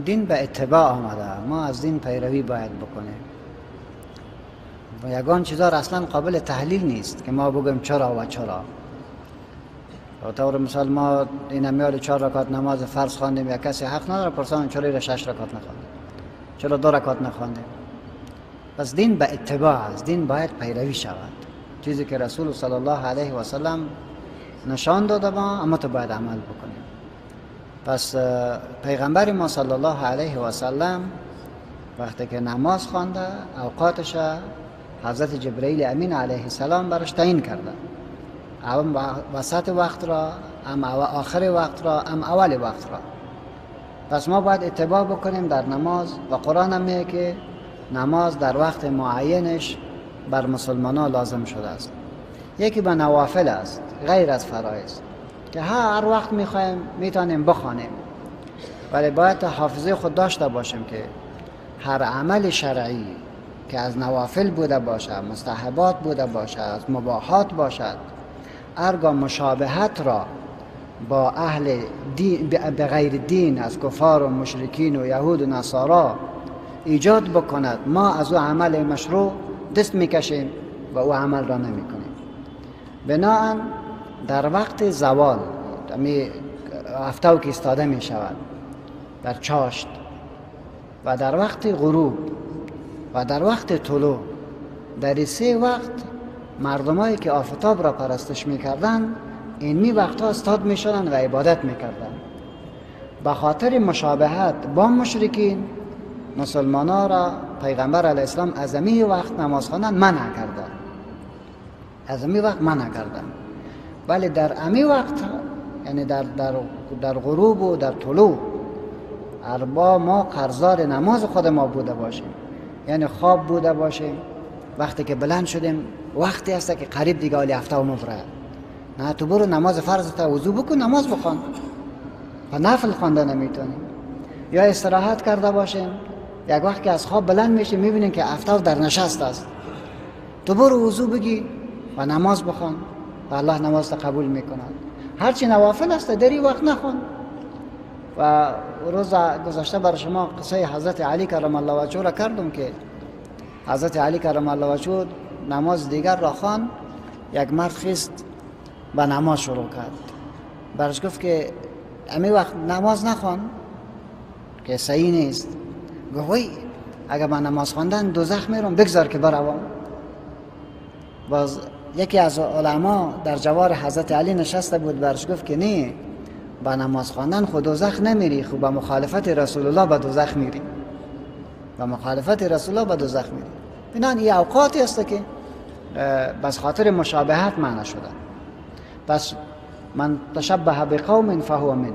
دین به اتباع آمده، ما از دین پیروی باید بکنیم و یگان چیزا اصلا قابل تحلیل نیست که ما بگویم چرا و چرا. و طور مثال ما این امیال 4 رکعت نماز فرض خواندیم، یا کسی حق نداره پرسان چرا را 6 رکعت نخواندیم، چرا 2 رکعت نخواندیم. پس دین به اتباع است، دین باید پیروی شود. چیزی که رسول صلی الله علیه و سلم نشان داده ما، اما تو باید عمل بکنیم. پس پیغمبر ما صلی الله علیه و سلم وقتی که نماز خوانده، اوقاتش حضرت جبرئیل امین علیه السلام براش تعیین کرده، هم وسط وقت را، هم آخر وقت را، هم اول وقت را. پس ما باید اتباع بکنیم در نماز. و قرآن هم میگه که نماز در وقت معینش بر مسلمان ها لازم شده است. یکی به نوافل است غیر از فرایض که هر وقت میخوایم میتونیم بخوانیم، ولی باید حافظه خود داشته باشیم که هر عمل شرعی که از نوافل بوده باشد، مستحبات بوده باشد، از مباحات باشد، ارگاه مشابهت را با اهل دین، به غیر دین، از کفار و مشرکین و یهود و نصارا ایجاد بکند، ما از او عمل مشروع دست میکشیم و او عمل را نمیکنیم. بناهن در وقت زوال، افتاو که ایستاده می شود در چاشت، و در وقت غروب و در وقت طلوع، در این 3 وقت مردمایی که آفتاب را پرستش میکردن اینمی وقتها استاد میشدن و عبادت میکردن. به خاطر مشابهت با مشرکین، مسلمان ها را پیغمبر علیه السلام از امی وقت نماز خواندن منع کردن، از امی وقت منع کردن. ولی در امی وقت، یعنی در غروب و در طلوع، اربا ما قرضدار نماز خود ما بوده باشیم، یعنی خواب بوده باشیم، وقتی که بلند شدیم وقتی هست که قریب دیگه عالی هفته و مبره، نه تو برو نماز فرض تا وضو بکن، نماز بخوان و نفل خوانده نمیتونیم. یا استراحت کرده باشیم، یک وقت که از خواب بلند میشیم میبینیم که افتاو در نشست است، تو برو وضو بگی و نماز بخوان و الله نماز تا قبول میکند. هرچی نوافل است در این وقت نخوان. و روز گذشته بر شما قصه حضرت علی کرم الله وجهه را کردم که حضرت علی کرم الله وجهه نماز دیگر را خوان، یک مرد خیست به نماز شروع کرد، برش گفت که امی وقت نماز نخوان که صحیح نیست. گفت وای اگر من نماز خواندن دوزخ میرم، بگذار که بروم. باز یکی از علما در جوار حضرت علی نشسته بود، برش گفت که نه، با نماز خواندن خود دوزخ نمیری، خب با مخالفت رسول الله به دوزخ میری، با مخالفت رسول الله به دوزخ میری. بنابراین این اوقاتی است که بس خاطر مشابهت معنی شده. پس من تشبه بقوم فهو منهم.